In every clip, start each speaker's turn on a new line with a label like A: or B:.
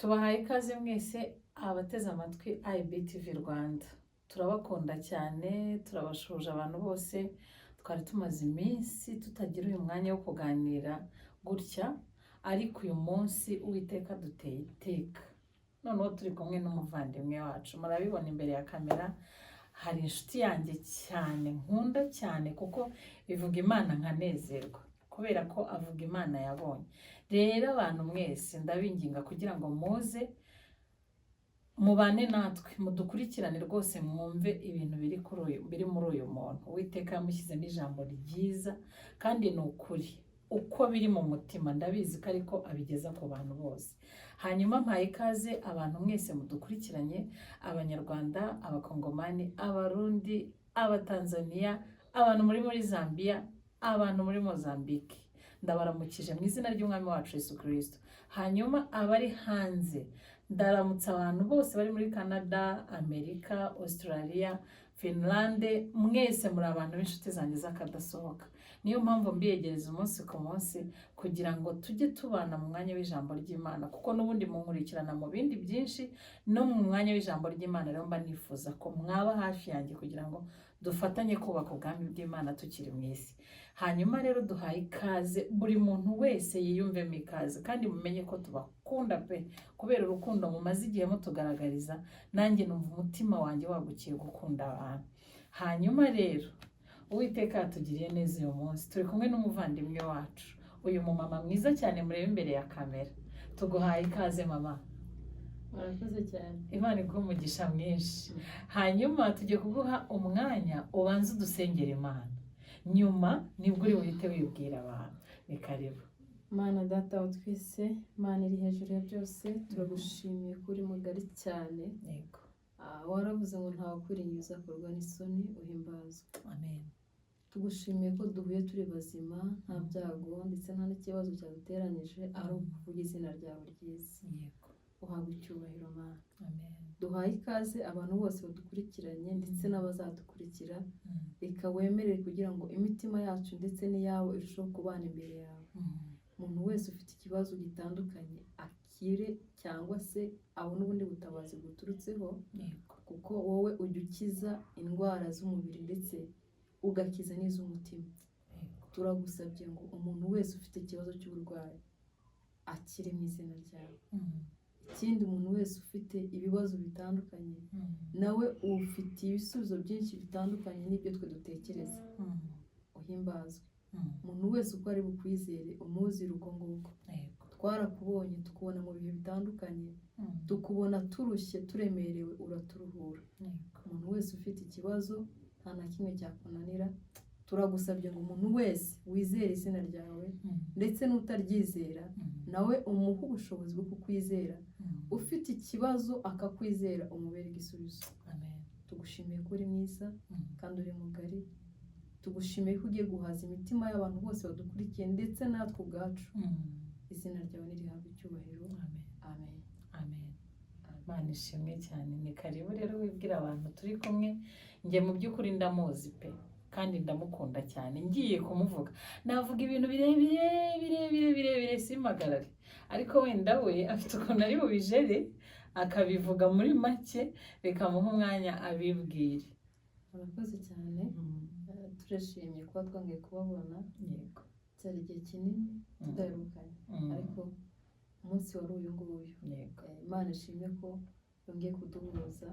A: Tubahaye ikaze mwese abateze amatwi IBTV Rwanda. Turabakunda cyane, turabasuhuje abantu bose. Twari tumaze iminsi tutagira uyu mwanya wo kuganira gutya, ariko uyu munsi Uwiteka duteye iteka. Noneho turi kumwe n'umuvandimwe wacu, murabibona imbere ya kamera, hari inshuti yanjye cyane nkunda cyane kuko ivuga Imana nkanezerwa kubera ko avuga Imana yabonye. Rero abantu mwese ndabinginga kugira ngo muze mubane natwe, mudukurikirane rwose, mwumve ibintu biri muri uyu muntu. Uwiteka yamushyizemo ijambo ryiza kandi ni ukuri uko biri mu mutima, ndabizi ko ariko abigeza ku bantu bose. Hanyuma mpaye ikaze abantu mwese mudukurikiranye: Abanyarwanda, Abakongomani, Abarundi, Abatanzaniya, abantu muri Zambia, abantu muri Mozambique, ndabaramukije mu izina ry'Umwami wacu Yesu Kirisito. Hanyuma abari hanze, ndaramutsa abantu bose bari muri Canada, Amerika, Australia, Finlande. Mwese muri abantu b'inshuti zanjye z'akadasohoka, niyo mpamvu mbiyegereza umunsi ku munsi kugira ngo tujye tubana mu mwanya w'ijambo ry'Imana, kuko n'ubundi munkurikirana mu bindi byinshi no mu mwanya w'ijambo ry'Imana. Rero mba nifuza ko mwaba hafi yanjye kugira ngo dufatanye kubaka ubwami bw'Imana tukiri mu isi. Hanyuma rero duhaye ikaze buri muntu wese yiyumvemo ikaze, kandi mumenye ko tubakunda pe, kubera urukundo mumaze igihe mutugaragariza. Nanjye numva umutima wanjye wagukiye gukunda abantu. Hanyuma rero Uwiteka yatugiriye neza, uyu munsi turi kumwe n'umuvandimwe wacu, uyu mumama mwiza cyane mureba imbere ya kamera. Tuguhaye ikaze, mama.
B: Murakoze cyane.
A: Imana iguhe umugisha mwinshi. Hanyuma tugiye kuguha umwanya ubanze udusengera Imana, nyuma nibwo uri buhite wibwira abantu. Ni karibu.
B: Mana Data wa twese, Mana iri hejuru ya byose, turagushimiye ko uri mugari cyane. Waravuze ngo ntawe ukwiringiza uzakorwa n'isoni, uhimbazwa.
A: Amen.
B: Tugushimiye ko duhuye turi bazima, nta byago ndetse nta n'ikibazo cyaduteranyije, ari ukuvuga izina ryawe ryiza. Uhabwa icyubahiro, Mana.
A: Amen.
B: Duhaye ikaze abantu bose badukurikiranye ndetse n'abazadukurikira. Reka wemerere kugira ngo imitima yacu ndetse n'iyabo irusheho kubana imbere yawe. Umuntu wese ufite ikibazo gitandukanye akire cyangwa se abone ubundi butabazi buturutseho, kuko wowe ujya ukiza indwara z'umubiri ndetse ugakiza n'iz'umutima. Turagusabye ngo umuntu wese ufite ikibazo cy'uburwayi akire mu izina ryawe. Ikindi, umuntu wese ufite ibibazo bitandukanye, nawe ufitiye ibisubizo byinshi bitandukanye n'ibyo twe dutekereza, uhimbazwe. Umuntu wese uko ari bukwizere, umuzire uko nguko. Twarakubonye, tukubona mu bihe bitandukanye, tukubona turushye, turemerewe, uraturuhura. Umuntu wese ufite ikibazo, nta na kimwe cyakunanira. Turagusabye ngo umuntu wese wizere izina ryawe ndetse n'utaryizera, nawe umuhe ubushobozi bwo kukwizera. Ufite ikibazo akakwizera, umubere igisubizo.
A: Amen.
B: Tugushimiye ko uri mwiza kandi uri mugari. Tugushimiye ko ugiye guhaza imitima y'abantu bose badukurikiye ndetse natwe ubwacu. Izina ryawe nirihabwe icyubahiro.
A: Amen.
B: Amen.
A: Amen. Imana ishimwe cyane. Ni karibu rero wibwira abantu turi kumwe. Njye mu by'ukuri ndamuzi pe, kandi ndamukunda cyane. Ngiye kumuvuga navuga ibintu birebire birebire birebire simpagarare, ariko wenda we afite ukuntu ari bubijere akabivuga muri make. Reka muhe umwanya abibwire.
B: Murakoze cyane. Turashimye kuba twongeye kubabona. Cyari igihe kinini tudaherukanye, ariko umunsi wari uyu nguyu. Imana ishimwe ko yongeye kuduhuza.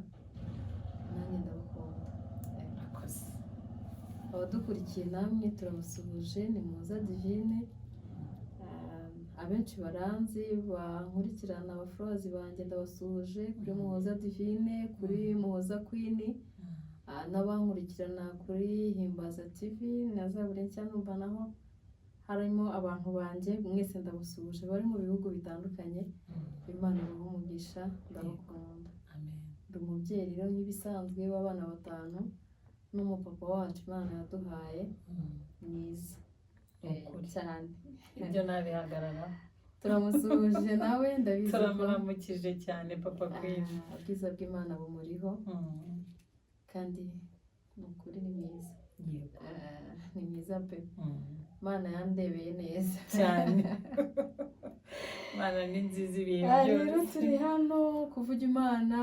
B: Nanjye ndabakunda.
A: Murakoze.
B: Abadukurikiye namwe turabasuhuje. Ni Muhoza Divine. Abenshi baranzi bankurikirana, aba followers banjye ndabasuhuje kuri Muhoza Divine, kuri Muhoza Queen, n'abankurikirana kuri Himbaza TV na Zaburi Nshya, numva naho harimo abantu banjye. Mwese ndabasuhuje bari mu bihugu bitandukanye. Imana ibahe umugisha, ndabakunda.
A: Amen.
B: Ndi umubyeyi rero nk'ibisanzwe w'abana batanu n'umupapa wacu Imana yaduhaye mwiza.
A: Ni ukuri.
B: Cyane.
A: Ibyo nabihagarara.
B: Turamusuhuje nawe, ndabizi ko
A: Turamuramukije cyane papa Queen.
B: Ubwiza bw'Imana bumuriho, kandi ni ukuri ni mwiza. Ni mwiza pe. Imana yandebeye neza
A: Cyane. Imana ni nziza ibihe
B: Rero
A: byose.
B: turi hano kuvuga Imana.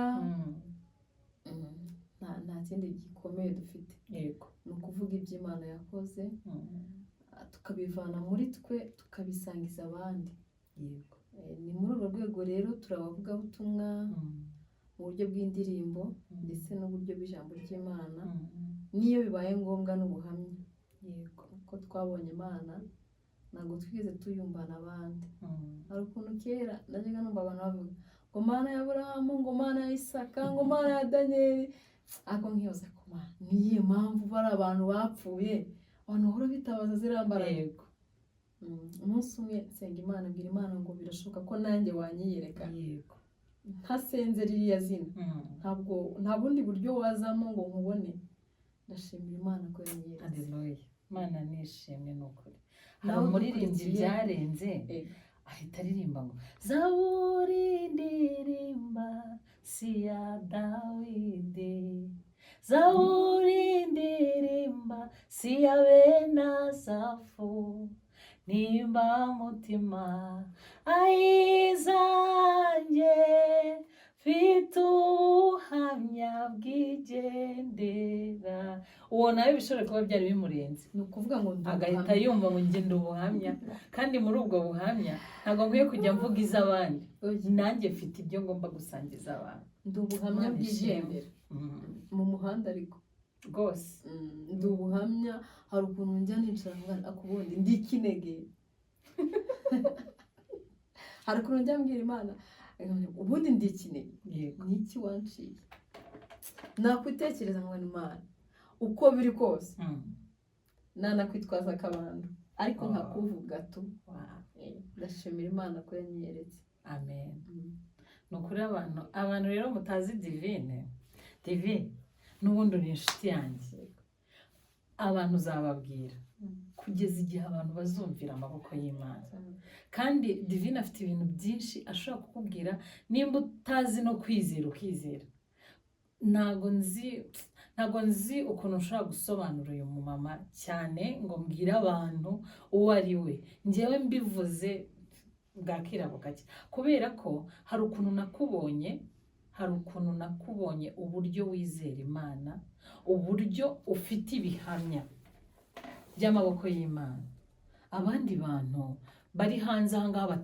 B: Nta kindi gikomeye dufite, ni ukuvuga ibyo Imana yakoze, tukabivana muri twe tukabisangiza abandi. Ni muri urwo rwego rero turi abavugabutumwa mu buryo bw'indirimbo ndetse n'uburyo bw'ijambo ry'Imana, n'iyo bibaye ngombwa n'ubuhamya, kuko twabonye Imana, ntabwo twigeze tuyumbana abandi. Hari ukuntu kera najyaga numva abantu bavuga ngo Mana ya Aburahamu, ngo Mana ya Isaka, ngo Mana ya Daniyeli, ariko nkibaza ko Mana niyihe mpamvu bari abantu bapfuye, abantu bahora bitabaza ziriya mbaraga. Umunsi umwe nsenga Imana, mbwira Imana ngo birashoboka ko nanjye wanyiyereka ntasenze ririya zina, ntabwo nta bundi buryo wazamo ngo nkubone. Ndashimira Imana ko yanyiyeretse.
A: Haleluya, Imana nishimwe, ni ukuri. Hari
B: Nawe
A: umuririmbyi
B: udukurikiye.
A: byarenze, ahita aririmba ngo zaburi ndirimba si iya Dawidi, zaburi ndirimba si iya bene Asafu, nimba mutima ayizanjye, mfite ubuhamya bwigendera. Uwo nawe bishobora kuba byari bimurenze,
B: Ni ukuvuga ngo ndi
A: agahita
B: ubuhamya.
A: yumva ngo ngenda ubuhamya, kandi muri ubwo buhamya ntabwo nkwiye kujya mvuga iz'abandi,
B: Oya.
A: nanjye mfite ibyo ngomba gusangiza abantu.
B: Ndi ubuhamya
A: Imana ishimwe.
B: bwigendera mu muhanda ariko.
A: Rwose.
B: Ndi ubuhamya. Hari ukuntu njya nicara nkana akubundi ndi ikinege. Hari ukuntu njya mbwira Imana, ubundi ndi ikinege, ni iki wanciye? Nakwitekereza ngo Imana, uko biri kose, nanakwitwaza akabando ariko nkakuvuga tu. Ndashimira Imana ko yanyiyeretse.
A: Amen. Ni ukuri, abantu rero mutazi Divine, Divine n'ubundi uri inshuti yanjye, abantu uzababwira kugeza igihe abantu bazumvira amaboko y'Imana. Kandi Divine afite ibintu byinshi ashobora kukubwira, nimba utazi no kwizera ukizera. Ntabwo nzi ukuntu ushobora gusobanura uyu mumama cyane ngo mbwire abantu uwo ari we. Ngewe mbivuze bwakira bugacya, kubera ko hari ukuntu nakubonye uburyo wizera Imana, uburyo ufite ibihamya by'amaboko y'Imana abandi bantu bari hanze aha ngaha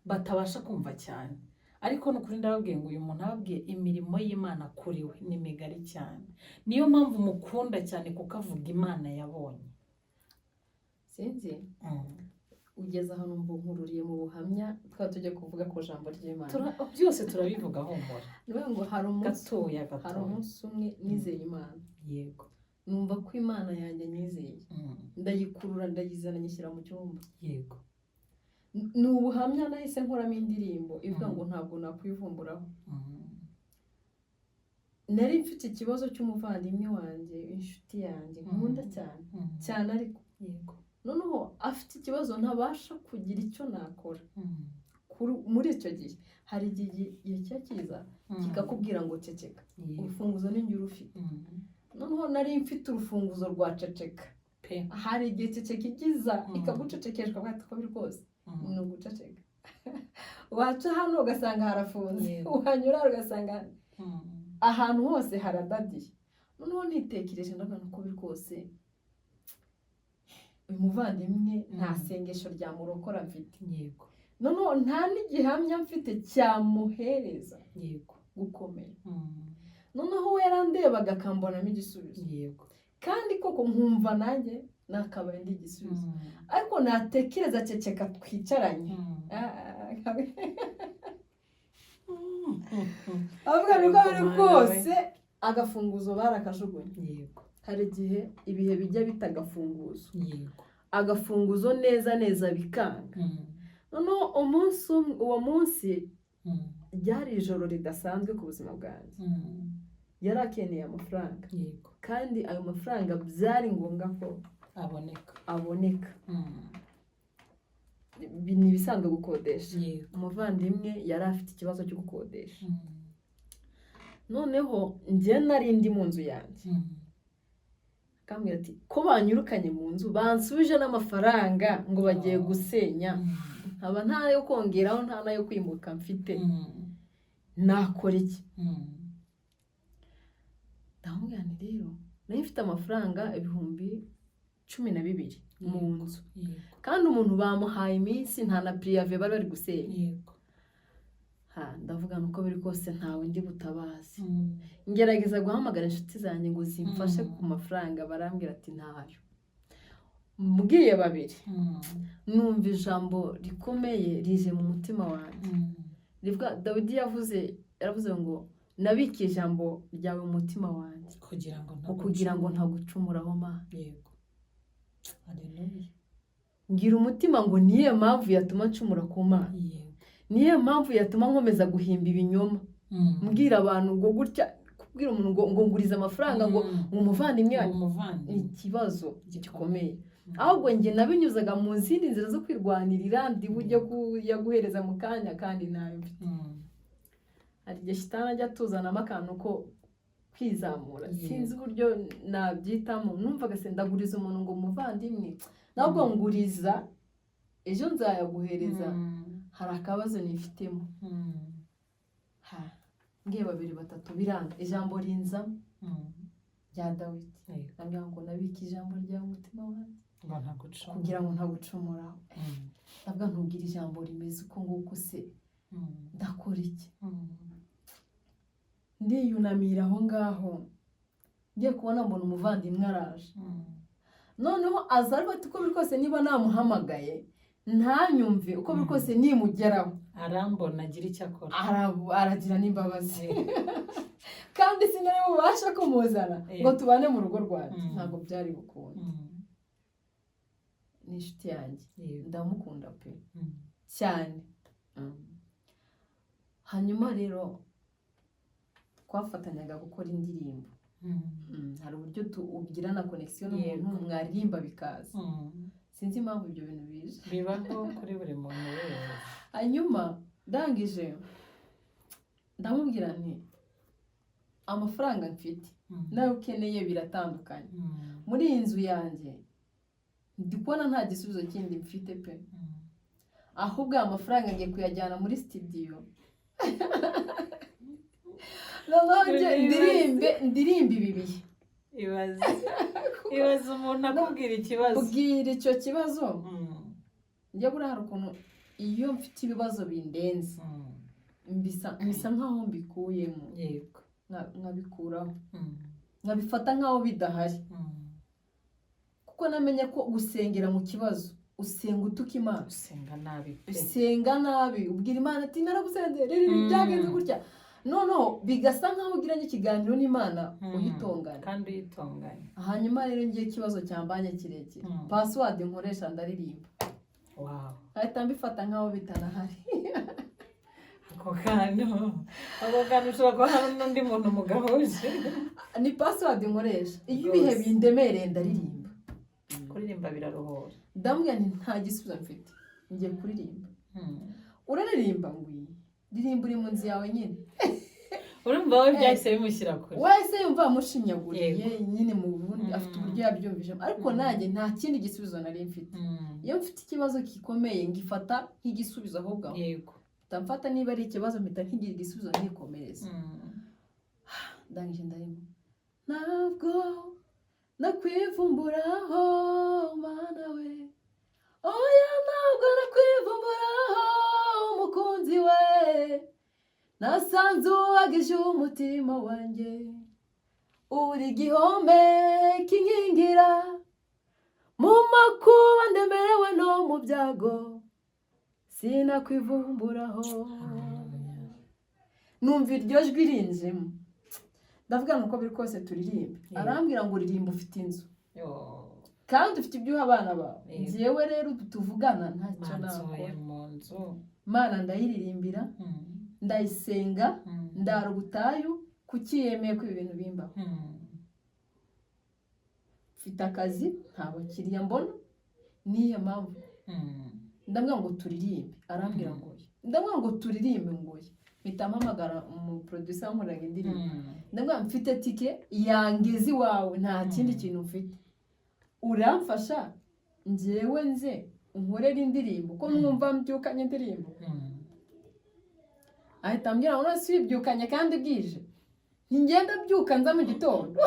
A: batabasha kumva cyane. Ariko ni ukuri ndababwiye ngo uyu muntu ababwiye imirimo y'Imana kuri we ni migari cyane. Niyo mpamvu mukunda cyane, kuko avuga Imana yabonye.
B: Sinzi, ugeze ahantu mbu nkururiye mu buhamya, twaba tujya kuvuga ku ijambo ry'Imana.
A: Byose turabivuga, humura.
B: Ni ukuvuga ngo hari umunsi
A: Gatoya
B: hari
A: gatoya.
B: umunsi umwe nizeye Imana, numva ko Imana yanjye nyizeye, ndayikurura, ndayizana, nyishyira mu cyumba. Ni ubuhamya nahise nkoramo indirimbo ivuga ngo ntabwo nakwivumburaho. Nari mfite ikibazo cy'umuvandimwe wanjye, inshuti yanjye nkunda cyane cyane, ariko noneho afite ikibazo ntabasha kugira icyo nakora. Muri icyo gihe hari igihe igihe kiba kiza kikakubwira ngo ceceka, urufunguzo ni njye urufite. Noneho nari mfite urufunguzo rwa ceceka. Hari igihe ceceka igiza ikagucecekesha, ukavuga ati uko biri kose ni uguceceka. Waca hano ugasanga harafunze, wanyura ugasanga ahantu hose haradadiye. Noneho nitekereje, ndabona uko biri kose uyu muvandimwe nta sengesho ryamurokora mfite, noneho nta n'igihamya mfite cyamuhereza gukomera. Noneho we yarandebaga akambonamo igisubizo, kandi koko nkumva nanjye nakabaye ndi igisubizo, ariko natekereza ceceka twicaranye, avuga ni uko biri kose agafunguzo barakajugunye. Hari igihe ibihe bijya bita agafunguzo, agafunguzo neza neza bikanga. Noneho umunsi umwe, uwo munsi ryari ijoro ridasanzwe ku buzima bwanjye. Yari akeneye amafaranga, kandi ayo mafaranga byari ngombwa ko
A: aboneka.
B: Aboneka. Ni ibisanzwe gukodesha. Umuvandimwe yari afite ikibazo cyo gukodesha. Noneho njye nari ndi mu nzu yanjye. Akambwira ati ko banyirukanye mu nzu, bansubije n'amafaranga ngo bagiye gusenya, nkaba ntayo kongeraho, nta nayo kwimuka mfite, nakora iki? Ndamubwira nti rero nari mfite amafaranga 12,000 mu nzu, kandi umuntu bamuhaye iminsi, nta na préavis, bari bari gusenya. Ha, ndavuga uko biri kose ntawe ndi butabazi. Ngerageza guhamagara inshuti zanjye ngo zimfashe ku mafaranga, barambwira ati ntayo. Mbwiye babiri, numva ijambo rikomeye rije mu mutima wanjye rivuga, Dawidi yavuze, yaravuze ngo nabikiye ijambo ryawe mu mutima wanjye
A: kugira ngo
B: ngo kugira ngo ntagucumuraho, Mana.
A: Yego, haleluya.
B: Ngira umutima ngo niyo mpamvu yatuma ncumura ku Mana, niyo mpamvu yatuma nkomeza guhimba ibinyoma, mbwira abantu ngo gutya, kubwira umuntu ngo ngurize amafaranga, ngo umuvandimwe
A: Ngo
B: wanjye, ni
A: umuvandimwe.
B: ikibazo
A: Gikomeye.
B: gikomeye. Ahubwo njye nabinyuzaga mu zindi nzira zo kwirwanirira, ndi bujye kuyaguhereza mu kanya kandi nayo mfite. Hari igihe shitani ajya atuzanamo akantu ko kwizamura. Sinzi uburyo nabyitamo. Numvaga se ndaguriza umuntu ngo umuvandimwe, ntabwo nguriza, ejo nzayaguhereza, hari akabazo nifitemo. Ha, mbwiye babiri, batatu, biranga. Ijambo rinzamo rya Dawidi, ndabwira ngo nabike ijambo ryawe mu mutima wanjye
A: ngo ntagucumura,
B: kugira ngo ntagucumuraho. Ndavuga ntubwire ijambo rimeze uko nguko se, ndakora iki? Ndiyunamira aho ngaho, ngiye kubona mbona umuvandimwe araje. Noneho aza ariko ati uko biri kose niba namuhamagaye ntanyumve, uko biri kose nimugeraho
A: arambona agira icyo akora.
B: Aragira n'imbabazi, kandi sinari bubashe kumuzana ngo tubane mu rugo rwanjye. Ntabwo byari bukunde. Ni inshuti yanjye, ndamukunda pe, cyane. Hanyuma rero twafatanyaga gukora indirimbo. Hari uburyo ugirana connexion n'umuntu, mwaririmba bikaza. Sinzi impamvu ibyo bintu bije.
A: Bibaho kuri buri muntu wese.
B: Hanyuma ndangije ndamubwira nti amafaranga mfite nayo ukeneye biratandukanye. Muri iyi nzu yanjye ndi kubona nta gisubizo kindi mfite pe. Ahubwo aya mafaranga ngiye kuyajyana muri studio, noneho njye ndirimbe ibi bihe.
A: Ibaze, ibaze umuntu akubwira ikibazo.
B: Ubwira icyo kibazo. Njye buriya hari ukuntu iyo mfite ibibazo bindenze, bisa nkaho mbikuyemo, nkabikuraho, nkabifata nkaho bidahari, kuko namenye ko gusengera mu kibazo usenga utuka Imana.
A: Usenga nabi pe.
B: Usenga nabi, ubwira Imana ati naragusenze rero ibi byagenze gutya, noneho bigasa nkaho ugiranye ikiganiro n'Imana, uyitongana.
A: Kandi uyitonganya.
B: Hanyuma rero ngiye ikibazo cyambanye kirekire, password nkoresha ndaririmba, nkahita mbifata nkaho bitanahari.
A: Ako kantu ushobora kuba hari n'undi muntu mugahuje.
B: Ni password nkoresha iyo ibihe bindemereye, ndaririmba.
A: Kuririmba biraruhura.
B: Ndamubwira nti nta gisubizo mfite, ngiye kuririmba. Uraririmba? Ngwiye ririmba uri mu nzu yawe nyine.
A: Urumva we byahise bimushyira kure.
B: Wese yumva amushinyaguriye nyine mu bundi, afite uburyo yabyumvishemo, ariko nanjye nta kindi gisubizo nari mfite. Iyo mfite ikibazo gikomeye ngifata nk'igisubizo ahubwo aho mpita mfata, niba ari ikibazo mpita nkigira igisubizo nkikomereza. Ndangije ndarimo, ntabwo nakwivumburaho Mana we, oya ntabwo nakwivumburaho umukunzi we, nasanze uwagije umutima wanjye, uri igihombe kinkingira mu makuba ndemerewe no mu byago, sinakwivumburaho. Numva iryo jwi rinjemo, ndavuga ngo uko biri kose turirimbe. Arambwira ngo uririmba ufite inzu
A: Yo.
B: kandi ufite ibyo uha abana bawe. Njyewe rero ubu tuvugana ntacyo
A: Bansohoye
B: nakora.
A: mu nzu.
B: Mana ndayiririmbira, ndayisenga, ndara ubutayu, kuki yemeye ko ibi bintu bimbaho? Mfite akazi, nta bakiriya mbona, niyo mpamvu. Ndamubwira ngo turirimbe, arambwira ngo oya. Ndamubwira ngo turirimbe, ngo oya. Mpita mpamagara umuproducer wankoreraga indirimbo, ndavuga: "Mfite tike yangeze iwawe, nta kindi kintu mfite, uramfasha njyewe nze unkorere indirimbo ko numva mbyukanye indirimbo." Ahita ambwira ngo: "None se wibyukanye kandi bwije?" Ntigenda mbyuka nza mu gitondo,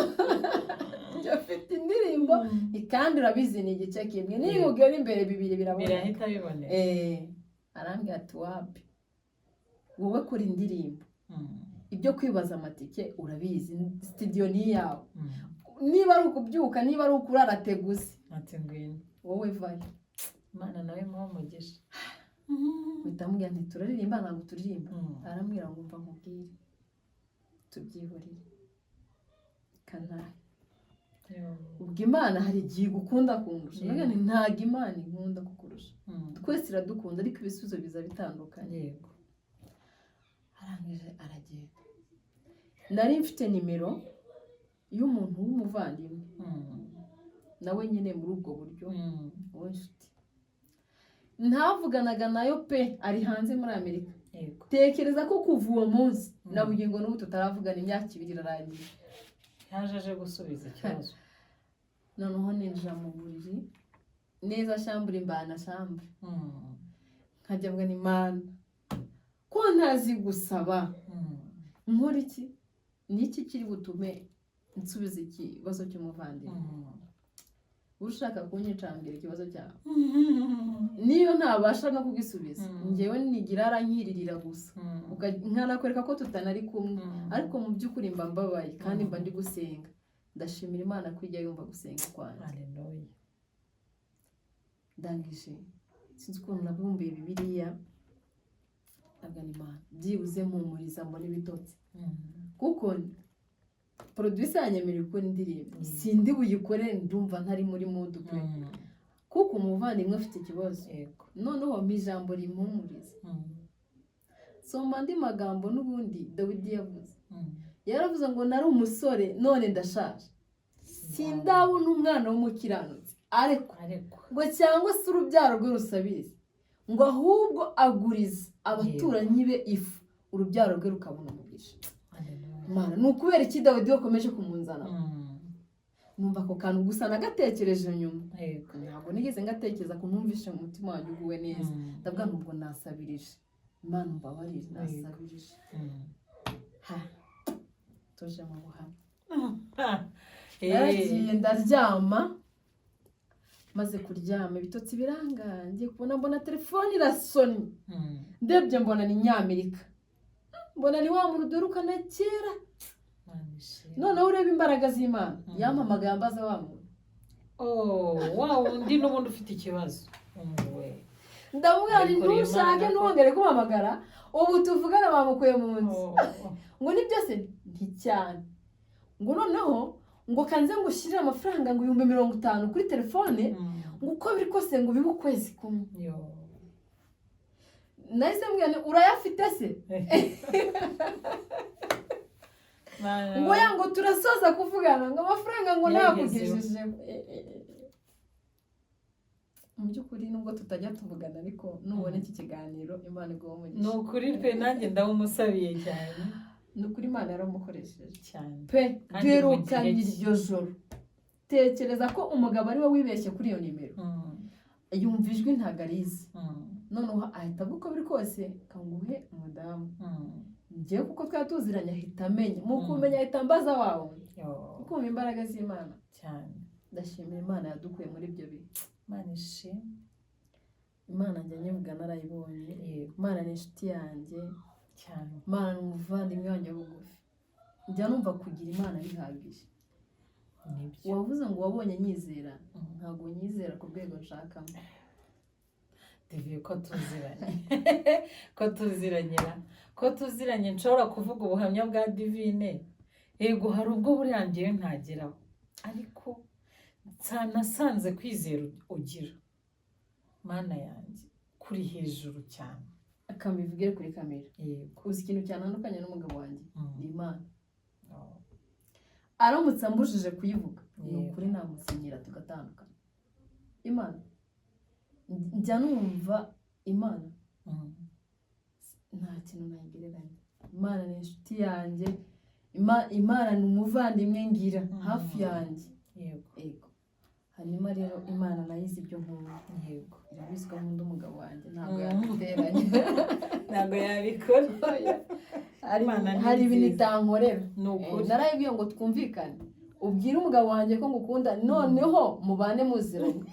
B: njye mfite indirimbo kandi urabizi ni igice kimwe, niba ugera imbere bibiri biraboneka.
A: Birahita biboneka.
B: Arambwira ati: "Wapi, wowe kora indirimbo, ibyo kwibaza amatike urabizi, studio ni iyawe, niba ari ukubyuka, niba ari ukurara teguze."
A: Ati: "Ngwino."
B: "Wowe vayo."
A: Imana nawe muhe umugisha.
B: Mpita mubwira nti: "Turaririmba, ntabwo turirimba?" Arambwira ngo: "Mva nkubwire, tubyihorere kanahe." Ubwo Imana hari igihe igukunda kundusha. Ndavuga nti: "Ntabwo Imana inkunda kukurusha." Twese iradukunda, ariko ibisubizo biza bitandukanye. Arangije aragenda. Nari mfite nimero y'umuntu w'umuvandimwe, nawe nyine muri ubwo buryo, w'inshuti ntavuganaga nayo pe, ari hanze muri Amerika. Tekereza ko kuva uwo munsi na bugingo n'ubu tutaravugana, imyaka 2 irarangiye.
A: Yaje aje gusubiza ikibazo.
B: Noneho ninjira mu buriri neza, chambre imbana chambre, nkajya mbwa ni: "Mana, ko ntazi gusaba, nkora iki? Ni iki kiri butume nsubiza ikibazo cy'umuvandimwe?" Ushaka kunyica, mbwira ikibazo cyawe, niyo ntabasha no kugisubiza, njyewe nigira aranyiririra gusa, nkanakwereka ko tutanari kumwe, ariko mu by'ukuri mba mbabaye kandi mba ndi gusenga. Ndashimira Imana ko ijya yumva gusenga kwanjye.
A: Haleluya.
B: Ndangije, sinzi ukuntu nabumbuye Bibiliya, agana Imana, byibuze mpumuriza mbona ibitotsi, kuko producer yanyemereye gukora indirimbo, sindi buyikore ndumva ntari muri mood pe, kuko umuvandimwe afite ikibazo. Noneho mu ijambo rimpumuriza, soma andi magambo n'ubundi Dawidi yavuze. Yaravuze ngo: "Nari umusore none ndashaje, sindabona umwana w'umukiranutsi ariko
A: ariko
B: ngo cyangwa se urubyaro rwe rusabiza, ngo ahubwo aguriza abaturanyi be ifu, urubyaro rwe rukabona umugisha."
A: Haleluya.
B: Mana, ni ukubera iki Dawidi wakomeje kumunzana? Numva ako kantu gusa nagatekereje nyuma. Ntabwo nigeze ngatekereza ko numvishe mu mutima wanjye uguwe neza. Ndavuga ngo ubwo nasabirije, Imana umbabarire, nasabirije. Ha, tuje mu buhamya. Naragiye ndaryama, maze kuryama ibitotsi biranga, ngiye kubona mbona telefone irasonnye. Ndebye mbona ni Nyamerika, mbona ni wa muntu duherukana kera.
A: Imana ishimwe.
B: Noneho ureba imbaraga z'Imana, yampamagaye ambaza wa muntu.
A: Oh, wa wundi n'ubundi ufite ikibazo we.
B: Ndamubwira nti:
A: Ariko rero
B: "Ntushake
A: Imana ko-
B: ntuhongere kumpamagara, ubu tuvugana bamukuye mu nzu." Ngo: "Ni byose?" Nticyane. Ngo noneho ngo kanze ngo ushyirire amafaranga ngo 50,000 kuri telefone, ngo uko biri kose ngo bibe ukwezi kumwe.
A: Yo.
B: Nahise mbwira nti: "Urayafite se?"
A: Mana.
B: Ngo ya, ngo turasoza kuvugana ngo amafaranga ngo
A: Yagezeho.
B: nakugejeje. Mu by'ukuri nubwo tutajya tuvugana, ariko nubona iki kiganiro, Imana iguha
A: Ni
B: umugisha.
A: ukuri pe, nanjye ndawumusabiye cyane.
B: Ni ukuri Imana yaramukoresheje
A: cyane
B: pe.
A: Kandi mu
B: Duherukanye
A: gihe cye.
B: iryo joro. Tekereza ko umugabo ari we wibeshye kuri iyo nimero, yumva ijwi ntabwo arizi, noneho ahita avuga: "Uko biri kose kanguhe umudamu." Njyewe kuko twari tuziranye ahita amenya, mu kumenya ahita ambaza wawe.
A: Yo.
B: Kumva imbaraga z'Imana.
A: Cyane.
B: Ndashimira Imana yadukuye muri ibyo bihe.
A: Imana ishimwe.
B: Imana njya nyivuga narayibonye. Imana ni inshuti yanjye. Imana ni umuvandimwe wanjye bugufi. Njya numva kugira Imana bihagije.
A: Nibyo.
B: Wavuze ngo wabonye nyizera, ntabwo nyizera ku rwego nshakamo.
A: Divi, ko tuziranye, ko tuziranye ra, ko tuziranye, nshobora kuvuga ubuhamya bwa Divine. Yego, hari ubwo buriya ngewe ntageraho, ariko nasanze kwizera ugira, Mana yanjye, kuri hejuru cyane.
B: Akamivugire kuri kamera. Uzi ikintu cyantandukanye n'umugabo wanjye? Ni Imana. Aramutse ambujije kuyivuga, ni ukuri namusinyira tugatandukana. Imana, njya numva Imana nta kintu nayigereranya. Imana ni inshuti yanjye. Imana ni umuvandimwe ngira hafi yanjye. Yego. Hanyuma rero Imana nayo izi ibyo nkunda. Irabizi ko nkunda umugabo wanjye, ntabwo yaduteranya.
A: Ntabwo yabikora. Imana ni
B: Hari ibintu
A: nziza.
B: itankorera.
A: Ni ukuri.
B: Narayibwiye ngo twumvikane, ubwire umugabo wanjye ko ngukunda, noneho mubane muziranye.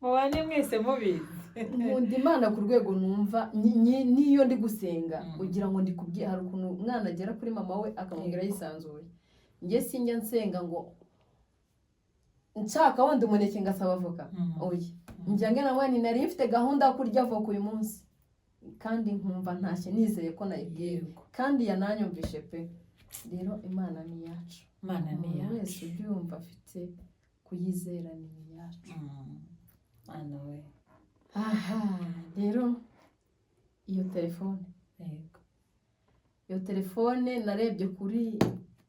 A: Mubane mwese mubizi.
B: Nkunda Imana ku rwego numva n'iyo ndi gusenga ugira ngo ndi kubwira. Hari ukuntu umwana agera kuri mama we akamubwira yisanzuye. Njye sinjya nsenga ngo nshaka wenda umuneke ngasaba avoka. Oya, njya ngena ngo ni nari mfite gahunda yo kurya avoka uyu munsi, kandi nkumva ntashye nizeye ko nayibwiye kandi yananyumvishe pe. Rero Imana ni iyacu.
A: Imana ni
B: Umuntu
A: iyacu.
B: wese ubyumva afite kuyizera, ni iyacu.
A: Mana we!
B: Aha rero iyo telefone, iyo telefone narebye kuri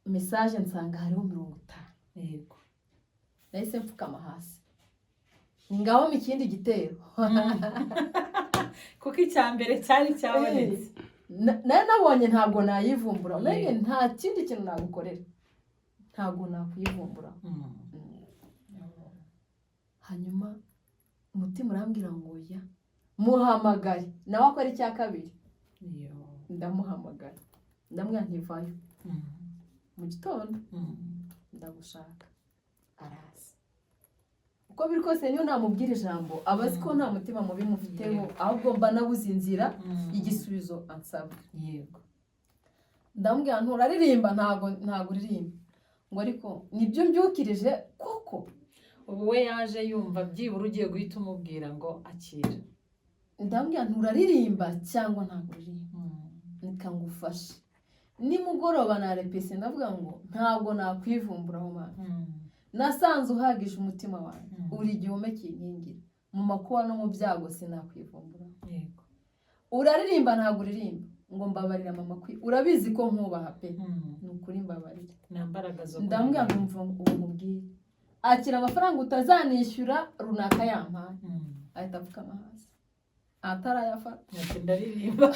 B: message nsanga hariho 50. Nahise mfukama hasi, ni ngaho mu kindi gitero.
A: Kuko icya mbere cyari cyabonetse.
B: Nari nabonye ntabwo nayivumbura. Nari nta kindi kintu nagukorera, ntabwo nakwivumbura. Hanyuma umutima urambwira ngo oya, muhamagare nawe akora icya kabiri. Ndamuhamagara, ndamubwira ntivayo mu gitondo, ndagushaka. Araza. Uko biri kose niyo namubwira ijambo aba azi ko nta mutima mubi mufiteho, ahubwo mba nabuze inzira y'igisubizo ansaba. Ndamubwira nturaririmba, ntabwo uririmba, ngo ariko nibyo mbyukirije koko.
A: Ubu we yaje yumva byibura ugiye guhita umubwira ngo akira.
B: Ndamubwira nturaririmba cyangwa ntabwo uririmba, reka ngufashe. Nimugoroba narepese, ndavuga ngo ntabwo nakwivumburaho Mana. Nasanze uhagije umutima wanjye, uri igihome kinkingira mu makuba no mu byago, sinakwivumbura. Uraririmba, ntabwo uririmba, ngo mbabarira mama kwi, urabizi ko nkubaha pe, ni ukuri mbabarira.
A: Nta mbaraga zo
B: Ndambwira
A: kuririmba.
B: nkumva ubu nkubwire, akira amafaranga utazanishyura runaka yampaye. Ahita apfukama hasi atarayafata.
A: Ati ndaririmba.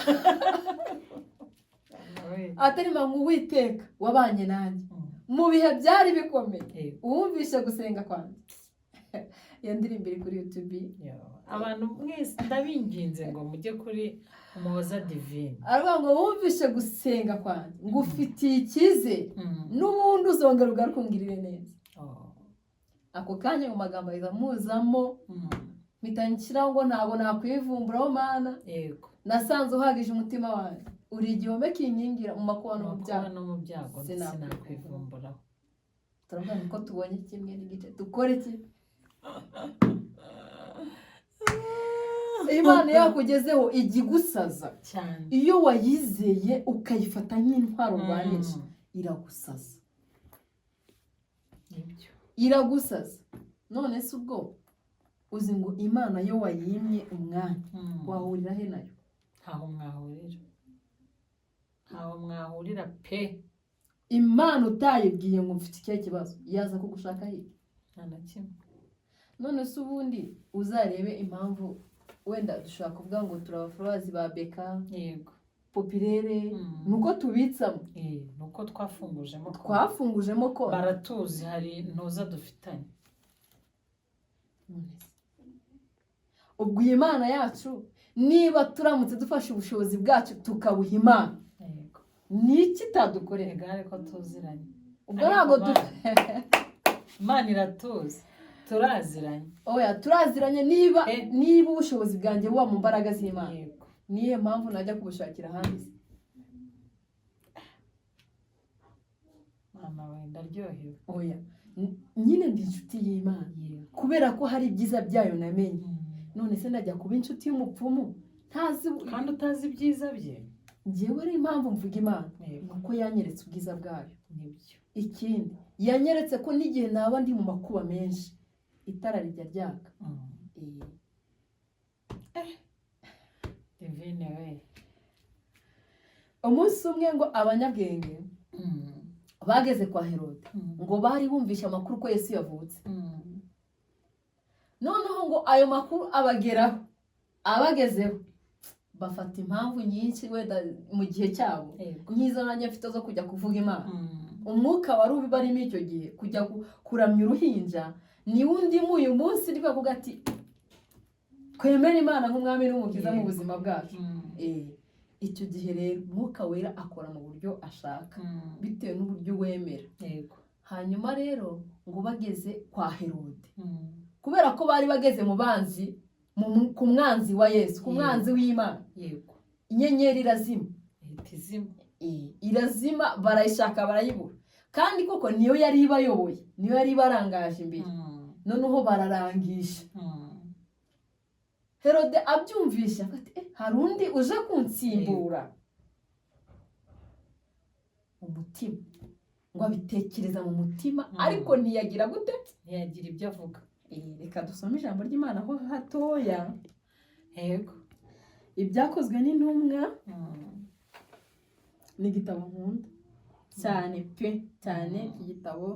B: Atarima ngo Uwiteka wabanye nanjye mu bihe byari bikomeye, wumvishe gusenga kwanjye. Iyo ndirimbo iri kuri YouTube.
A: Yo. Abantu mwese ndabinginze ngo mujye kuri Umuhoza Divine.
B: Aravuga ngo wumvishe gusenga kwanjye, ngufitiye icyizere, n'ubundi uzongera ugaruke ungirire neza. Ako kanya mu magambo ahita muzamo, mpita nshyiraho ngo ntabwo nakwivumburaho Mana. Nasanze uhagije umutima wanjye, uri igihome kinkingira mu makuba no mu
A: Mu makuba
B: byago,
A: no mu byago
B: sinakwivumburaho.
A: sinakwivumburaho.
B: Turavuga ko tubonye 1.5, dukore iki? Imana yakugezeho ijya igusaza.
A: Cyane.
B: Iyo wayizeye ukayifata nk'intwaro urwanisha, iragusaza.
A: Nibyo.
B: Iragusaza. None se ubwo uzi ngo Imana yo wayimye umwanya, wahurira he nayo?
A: Ntaho mwahurira, ntaho mwahurira pe.
B: Imana utayibwiye ngo mfite ikihe kibazo, yaza kugushaka hirya?
A: Nta na kimwe.
B: None se ubundi uzarebe impamvu wenda dushobora kuvuga ngo turi abafollowers ba Beka Populaire, ni uko tubitsamo.
A: Ni uko twafungujemo konti.
B: Twafungujemo konti.
A: Baratuzi, hari ntuza dufitanye.
B: None se ubwo iyi Mana yacu, niba turamutse dufashe ubushobozi bwacu tukabuha Imana, ni iki itadukorera?
A: Egare ko tuziranye.
B: Ubwo
A: Ariko
B: ntabwo du
A: Imana iratuzi, turaziranye.
B: Oya, turaziranye niba niba ubushobozi bwanjye buba mu mbaraga z'Imana, niyo mpamvu najya kubushakira ahandi se?
A: Mama we, ndaryohewe.
B: Oya, nyine ndi inshuti y'Imana kubera ko hari ibyiza byayo namenye. None se ndajya kuba inshuti y'umupfumu ntazi?
A: Kandi utazi ibyiza bye.
B: Ngewe ari impamvu mvuga Imana ni uko yanyeretse ubwiza bwayo.
A: Nibyo.
B: Ikindi, yanyeretse ko n'igihe naba ndi mu makuba menshi itara rijya ryaka.
A: Divine we!
B: Umunsi umwe ngo abanyabwenge bageze kwa Herode, ngo bari bumvishe amakuru ko Yesu yavutse. Noneho ngo ayo makuru abageraho, abagezeho Bafata impamvu nyinshi wenda mu gihe cyabo, nk'izo nanjye mfite zo kujya kuvuga Imana. Umwuka wari ubarimo icyo gihe, kujya kuramya uruhinja, niwo undimo uyu munsi, ndi kuvuga ati twemere Imana nk'umwami n'umukiza mu buzima bwacu. Icyo gihe rero Mwuka Wera akora mu buryo ashaka, bitewe n'uburyo wemera. Hanyuma rero ngo bageze kwa Herode, kubera ko bari bageze mu banzi, ku mwanzi wa Yesu, ku mwanzi w'Imana, inyenyeri irazima.
A: Ihita izima.
B: Irazima, barayishaka barayibura, kandi koko niyo yari ibayoboye, niyo yari ibarangaje imbere. Noneho bararangisha. Herode abyumvisha ati: "Eh, hari undi uje kunsimbura." Umutima ngo abitekereza mu mutima, ariko ntiyagira gute?
A: Ntiyagira ibyo avuga.
B: Reka dusome ijambo ry'Imana ho hatoya. Ibyakozwe n'Intumwa ni igitabo nkunda cyane pe, cyane. Iki gitabo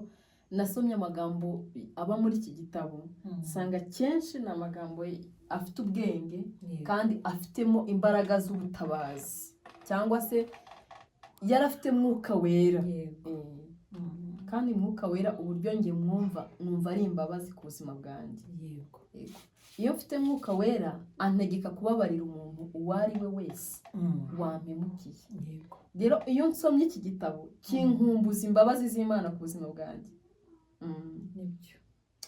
B: nasomye, amagambo aba muri iki gitabo nsanga kenshi ni amagambo afite ubwenge kandi afitemo imbaraga z'ubutabazi, cyangwa se yari afite Mwuka Wera. Kandi Mwuka Wera, uburyo njye mwumva, numva ari imbabazi ku buzima bwanjye. Yego. Iyo mfite Mwuka Wera antegeka kubabarira umuntu uwo ari we wese wampemukiye. Rero iyo nsomye iki gitabo kinkumbuza imbabazi z'Imana ku buzima bwanjye.
A: Nibyo.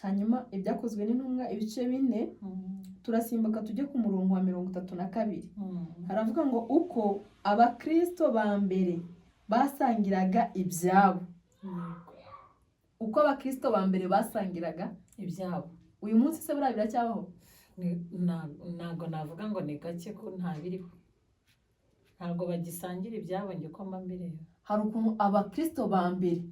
B: Hanyuma Ibyakozwe n'Intumwa ibice 4, turasimbuka tujye ku murongo wa 32. Haravuga ngo uko abakristo ba mbere basangiraga ibyabo. Uko abakristo ba mbere basangiraga
A: ibyabo.
B: Uyu munsi se buriya biracyabaho?
A: Ntabwo navuga ngo ni gake, ko ntabiriho, ntabwo bagisangira ibyabo, njye uko mba mbireba.
B: Hari ukuntu abakristo ba mbere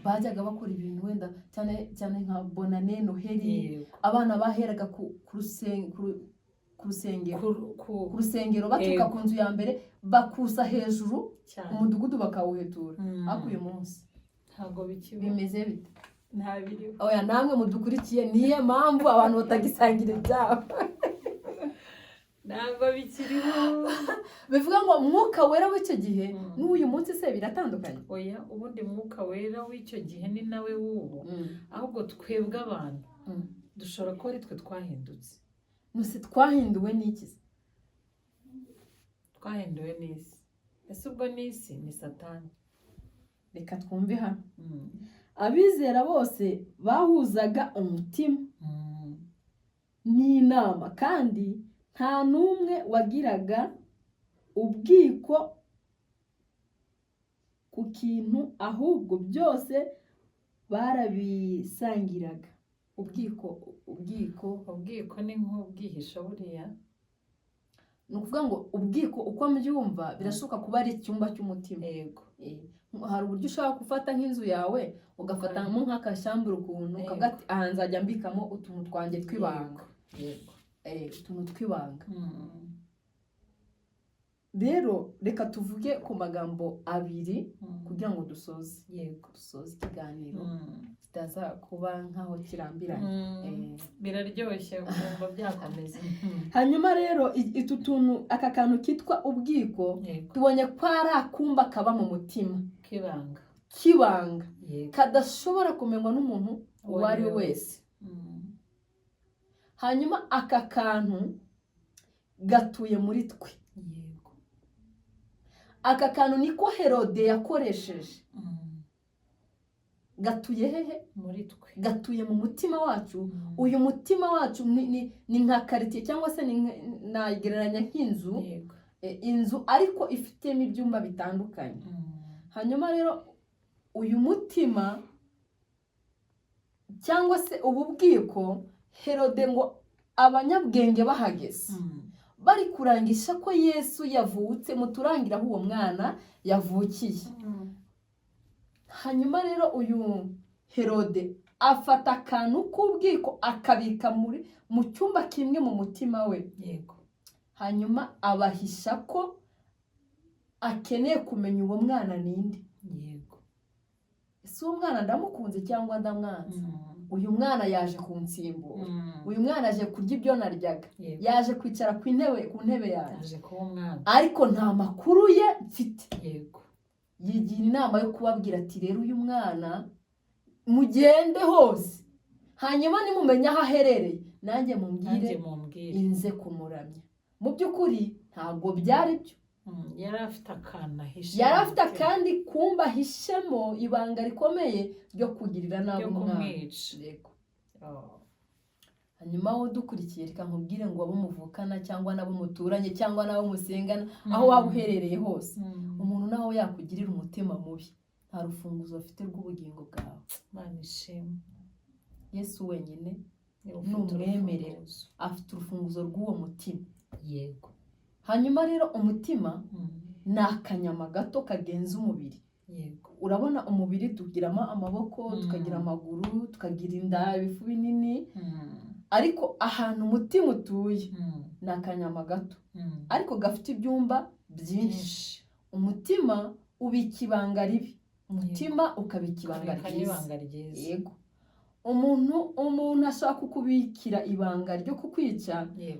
B: bajyaga bakora ibintu wenda cyane cyane nka Bonane, Noheli, abana baheraga ku rusengero, ku rusengero baturuka ku nzu ya mbere bakusa hejuru, umudugudu bakawuhetura. Ariko uyu munsi
A: Ntabwo bikiba.
B: bimeze bite?
A: Ntabiriho.
B: Oya, namwe mudukurikiye, niyo mpamvu abantu batagisangira ibyabo?
A: Ntabwo bikiriho.
B: Bivuga ngo Mwuka Wera w'icyo gihe n'uyu munsi se biratandukanye?
A: Oya, ubundi Mwuka Wera w'icyo gihe ni nawe w'ubu, ahubwo twebwe abantu dushobora kuba ari twe twahindutse.
B: Nuse twahinduwe n'iki se?
A: Twahinduwe n'isi. Ese ubwo n'isi ni Satani?
B: Reka twumve hano. Abizera bose bahuzaga umutima n'inama, kandi nta n'umwe wagiraga ubwiko ku kintu, ahubwo byose barabisangiraga. Ubwiko, ubwiko.
A: Ubwiko ni nk'ubwihisho buriya.
B: Ni ukuvuga ngo ubwiko, uko mbyumva, birashoboka kuba ari icyumba cy'umutima. Hari uburyo ushobora gufata nk'inzu yawe, ugafatamo nk'akashambure ukuntu, ukavuga ati aha nzajya mbikamo utuntu twanjye tw'ibanga. Utuntu tw'ibanga. Rero reka tuvuge ku magambo abiri kugira ngo dusoze, dusoze ikiganiro kitaza kuba nk'aho kirambiranye.
A: Biraryoshye, ukumva byakomeza.
B: Hanyuma rero utu tuntu, aka kantu kitwa ubwiko, tubonye ko ari akumba kaba mu mutima
A: k'ibanga.
B: K'ibanga, kadashobora kumenywa n'umuntu uwo ari we wese. Hanyuma aka kantu gatuye muri twe. Aka kantu niko Herode yakoresheje. Gatuye hehe?
A: Muri twe.
B: Gatuye mu mutima wacu. Uyu mutima wacu ni nka karitsiye, cyangwa se nagereranya nk'inzu. Inzu ariko ifitemo ibyumba bitandukanye. Hanyuma rero uyu mutima cyangwa se ubu bwiko, Herode ngo abanyabwenge bahageze bari kurangisha ko Yesu yavutse, muturangira aho uwo mwana yavukiye. Hanyuma rero uyu Herode afata akantu k'ubwiko akabika muri mu cyumba kimwe mu mutima we. Hanyuma abahisha ko akeneye kumenya uwo mwana ninde. Ese uwo mwana ndamukunze cyangwa ndamwanze?
C: Uyu mwana yaje kunsimbura, uyu mwana aje kurya ibyo naryaga, yaje kwicara ku ntebe yanjye,
A: Yaje kuba umwana.
C: ariko nta makuru ye mfite. Yigira inama yo kubabwira ati: "Rero uyu mwana mugende hose, hanyuma nimumenya aho aherereye nanjye mumbwire,
A: Nanjye mumbwire."
C: inze kumuramya. Mu by'ukuri ntabwo byari byo.
A: Yari afite akantu ahishe
C: Yari
A: mu
C: afite
A: mutima.
C: akandi kumba ahishemo ibanga rikomeye ryo kugirira nabi
A: Ryo
C: umwana.
A: kumwica.
C: Yego.
A: Oh.
C: Hanyuma wowe udukurikiye, reka nkubwire ngo abo muvukana cyangwa n'abo muturanye cyangwa n'abo musengana, aho waba uherereye hose, umuntu nawe yakugirira umutima mubi, nta rufunguzo afite rw'ubugingo bwawe.
A: Imana ishimwe.
C: Yesu wenyine
A: Niba ufite
C: numwemerera,
A: urufunguzo.
C: afite urufunguzo rw'uwo mutima. Hanyuma rero umutima ni akanyama gato kagenza umubiri. Urabona umubiri tugiramo amaboko, tukagira amaguru, tukagira inda, ibifu binini, ariko ahantu umutima utuye ni akanyama gato, ariko gafite ibyumba byinshi.
A: Byinshi.
C: Umutima ubika ibanga ribi, umutima ukabika ibanga
A: Ukabika
C: ryiza.
A: n'ibanga ryiza.
C: Yego, umuntu ashobora kukubikira ibanga ryo kukwica,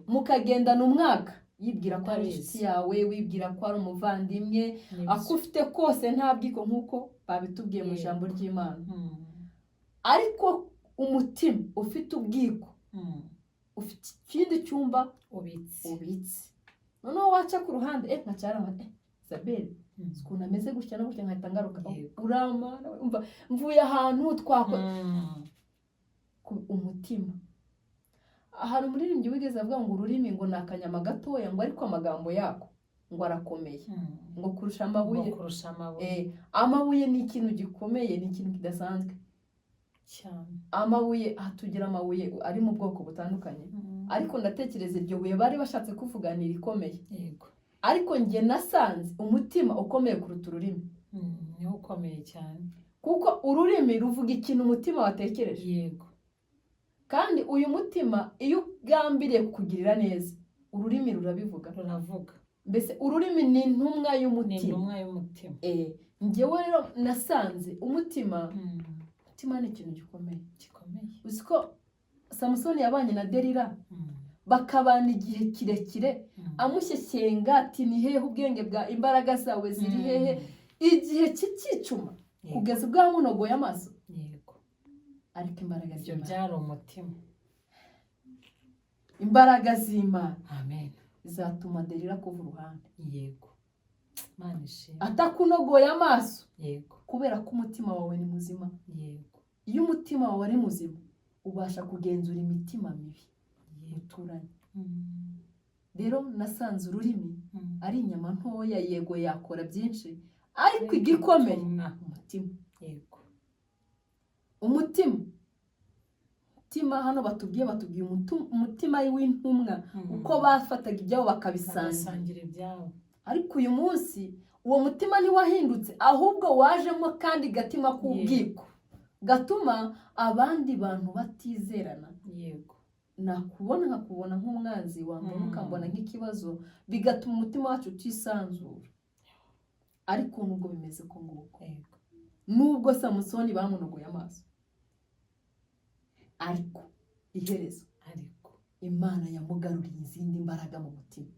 C: mukagendana umwaka yibwira ko ari
A: Utabizi.
C: inshuti yawe, wibwira ko ari umuvandimwe,
A: Nibyo.
C: ako ufite kose nta bwiko, nk'uko babitubwiye mu ijambo ry'Imana. Ariko umutima ufite ubwiko, ufite ikindi cyumba
A: Ubitse.
C: ubitse, noneho waca ku ruhande nkacara nka Isabelle, ukuntu ameze gutya no gutya, nkahita ngaruka. Uramana, umva mvuye ahantu twakora umutima. Hari umuririmbyi wigeze avuga ngo ururimi ngo ni akanyama gatoya, ngo ariko amagambo yako ngo arakomeye, ngo kurusha amabuye.
A: Ngo kurusha amabuye.
C: Amabuye ni ikintu gikomeye, ni ikintu kidasanzwe.
A: Cyane.
C: Amabuye, aha tugira amabuye ari mu bwoko butandukanye, ariko ndatekereza iryo buye bari bashatse kuvuga ni irikomeye. Ariko njye nasanze umutima ukomeye kuruta ururimi.
A: Niwo ukomeye cyane.
C: Kuko ururimi ruvuga ikintu umutima watekereje. Kandi uyu mutima iyo ugambiriye kukugirira neza, ururimi rurabivuga.
A: Ruravuga.
C: Mbese ururimi ni intumwa
A: Ni
C: y'umutima.
A: intumwa y'umutima.
C: Njyewe rero nasanze umutima, umutima ni ikintu gikomeye.
A: Gikomeye.
C: Uzi ko Samusoni yabanye na Delila, bakabana igihe kirekire, amushyeshyenga ati: "Ni hehe ubwenge bwa, imbaraga zawe ziri hehe?" Igihe kikicuma, kugeza ubwo yamunogoye amaso. Ariko imbaraga
A: Ibyo
C: z'Imana,
A: byari umutima.
C: imbaraga z'Imana
A: Amen.
C: zizatuma Delila kuva uruhande,
A: Yego, Imana ishimwe.
C: atakunogoye amaso, kubera ko umutima wawe ni muzima. Iyo umutima wawe ari muzima, ubasha kugenzura imitima mibi muturanye. Rero nasanze ururimi ari inyama ntoya, yego yakora byinshi, ariko igikomeye
A: Ubutumwa.
C: umutima. Umutima, umutima hano batubwiye umutima w'intumwa, uko bafataga ibyabo bakabisangira.
A: Bagasangira ibyabo.
C: Ariko uyu munsi uwo mutima ntiwahindutse, ahubwo wajemo kandi gatima k'ubwiko gatuma abandi bantu batizerana. Nakubona nkakubona nk'umwanzi, wambona ukambona nk'ikibazo, bigatuma umutima wacu utisanzura. Ariko nubwo bimeze uko nguko, nubwo Samusoni bamunogoye amaso, ariko iherezo,
A: Ariko
C: Imana yamugaruriye izindi mbaraga mu mutima,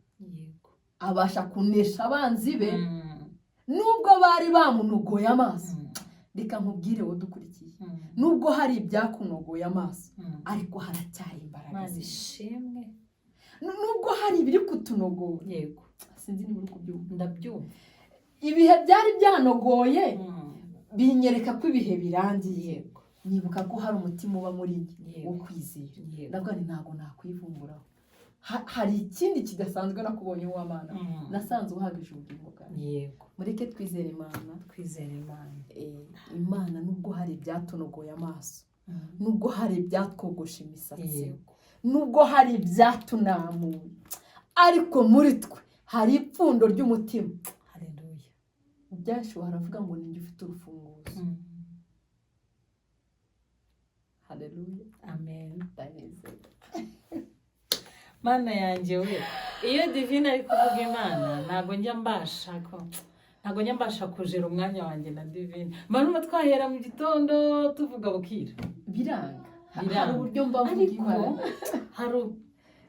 C: abasha kunesha abanzi be, nubwo bari bamunogoye amaso. Reka nkubwire wowe dukurikiye, nubwo hari ibyakunogoye amaso, ariko haracyari imbaraga
A: Imana
C: z'Imana.
A: ishimwe.
C: Nubwo hari ibiri kutunogora, sinzi niba uri kubyumva.
A: Ndabyumva.
C: Ibihe byari byanogoye binyereka ko ibihe birangiye, nibuka ko hari umutima uba muri njye wo kwizera. Ndavuga nti: "Ntabwo nakwivumburaho. Hari ikindi kidasanzwe nakubonye w'Amana, nasanze uhagije ubugingo bwawe." Mureke twizere Imana.
A: Twizere Imana.
C: Imana, nubwo hari ibyatunogoye amaso, nubwo hari ibyatwogosha imisatsi, nubwo hari ibyatunamuye, ariko muri twe hari ipfundo ry'umutima.
A: Haleluya.
C: Mu Byahishuwe haravuga ngo ninjye ufite urufunguzo. Haleluya.
A: Amen.
C: Ndanezerewe.
A: Mana yanjye we, iyo Divine ari kuvuga Imana, ntabwo njya mbasha kujera umwanya wanjye na Divine. Mba numva twahera mu gitondo tuvuga bukira.
C: Biranga.
B: Hari
A: Biranga.
B: uburyo mba mvuga
A: Ariko
B: Imana.
A: hari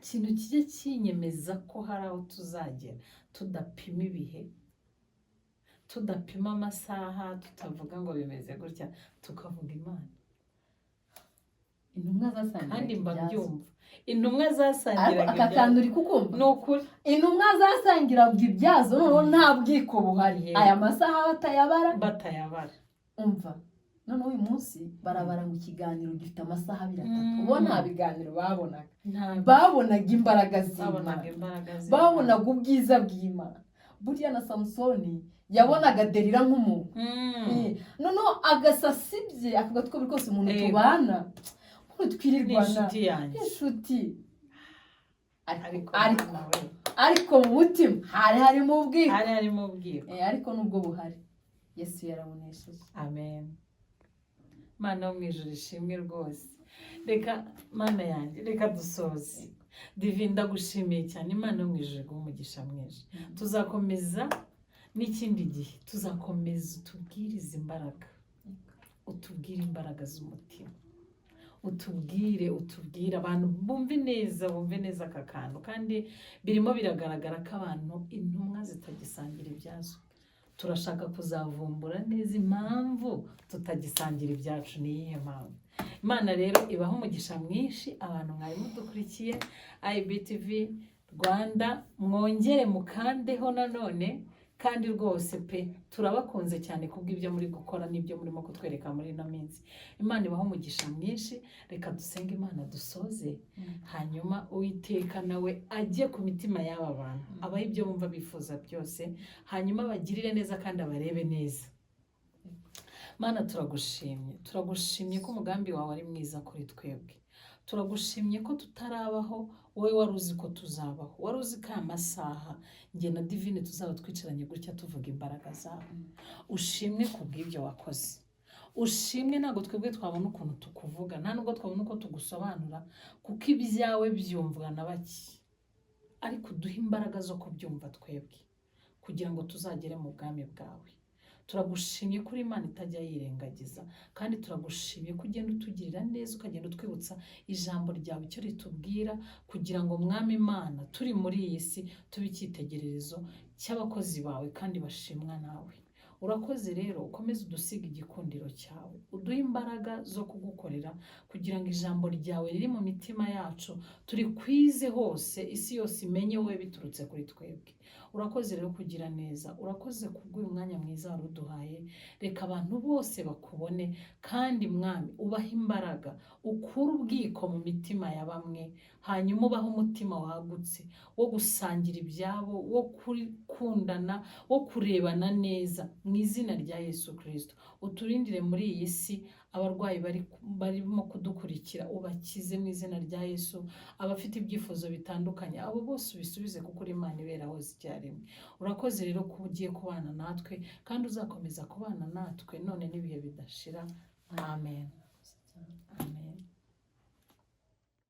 A: ikintu kijya kinyemeza ko hari aho tuzagera tudapima ibihe, tudapima amasaha, tutavuga ngo bimeze gutya, tukavuga Imana.
B: Intumwa zasangiraga
A: Kandi mba
B: ibyazo.
A: mbyumva, intumwa
C: Ariko
A: zasangiraga
C: aka kantu uri kukumva?
A: Ni ukuri.
C: Intumwa zasangiraga ibyazo, noneho nta bwiko buhari. Aya masaha batayabara.
A: Batayabara.
C: Umva, noneho uyu munsi barabara ngo ikiganiro gifite amasaha 2, 3. Bo nta biganiro babonaga. Babonaga imbaraga z'Imana.
A: Babonaga imbaraga z'Imana.
C: Babonaga ubwiza bw'Imana. Burya na Samusoni yabonaga Delila nk'umuntu. Noneho agasasibye akavuga ko buri kose umuntu tubana, umuntu
A: Ni
C: twirirwana,
A: inshuti yanjye.
C: Inshuti, ariko
A: Ariko
C: ariko
A: Mana we.
C: Ariko mu mutima hari harimo ubwiko.
A: Hari harimo ubwiko.
C: Ariko nubwo buhari, Yesu yarabunesheje.
A: Amen. Mana wo mu ijuru ishimwe rwose. Reka, Mana yanjye, reka dusoze. Divi, ndagushimiye cyane. Imana yo mu ijuru iguhe umugisha mwinshi. Tuzakomeza n'ikindi gihe, tuzakomeza utubwirize imbaraga, utubwire imbaraga z'umutima, utubwire abantu bumve neza, bumve neza aka kantu. Kandi birimo biragaragara ko abantu, intumwa zitagisangira ibyazo. Turashaka kuzavumbura neza impamvu tutagisangira ibyacu, ni iyihe mpamvu. Imana rero ibaha umugisha mwinshi abantu mwari mudukurikiye IBTV Rwanda. Mwongere mukandeho nanone. Kandi rwose pe, turabakunze cyane kubw'ibyo muri gukora n'ibyo murimo kutwereka muri ino minsi. Imana ibaha umugisha mwinshi. Reka dusenge Imana dusoze, hanyuma Uwiteka nawe ajye ku mitima y'aba bantu, abahe ibyo bumva bifuza byose, hanyuma abagirire neza kandi abarebe neza. Mana, turagushimye, turagushimye ko umugambi wawe ari mwiza kuri twebwe. Turagushimye ko tutarabaho wowe wari uzi ko tuzabaho, wari uzi ko aya masaha njye na Divine tuzaba twicaranye gutya tuvuga imbaraga zawe. Ushimwe ku bw'ibyo wakoze, ushimwe. Ntabwo twebwe twabona ukuntu tukuvuga, nta nubwo twabona uko tugusobanura, kuko ibyawe byumvwa na bake, ariko uduhe imbaraga zo kubyumva twebwe kugira ngo tuzagere mu bwami bwawe. Turagushimye ko uri Imana itajya yirengagiza, kandi turagushimye ko ugenda utugirira neza, ukagenda utwibutsa ijambo ryawe icyo ritubwira, kugira ngo, Mwami Imana, turi muri iyi si tube icyitegererezo cy'abakozi bawe kandi bashimwa nawe. Urakoze rero, ukomeze udusiga igikundiro cyawe, uduhe imbaraga zo kugukorera, kugira ngo ijambo ryawe riri mu mitima yacu turikwize hose, isi yose imenye wowe biturutse kuri twebwe. Urakoze rero kugira neza, urakoze kubw'uyu mwanya mwiza wari uduhaye. Reka abantu bose bakubone, kandi Mwami ubahe imbaraga, ukure ubwiko mu mitima ya bamwe, hanyuma ubahe umutima wagutse wo gusangira ibyabo, wo gukundana, wo kurebana neza, mu izina rya Yesu Kirisito. Uturindire muri iyi si. Abarwayi barimo kudukurikira ubakize mu izina rya Yesu. Abafite ibyifuzo bitandukanye, abo bose ubisubize, kuko uri Imana ibera hose icyarimwe. Urakoze rero ko ugiye kubana natwe kandi uzakomeza kubana natwe none n'ibihe bidashira. Amen.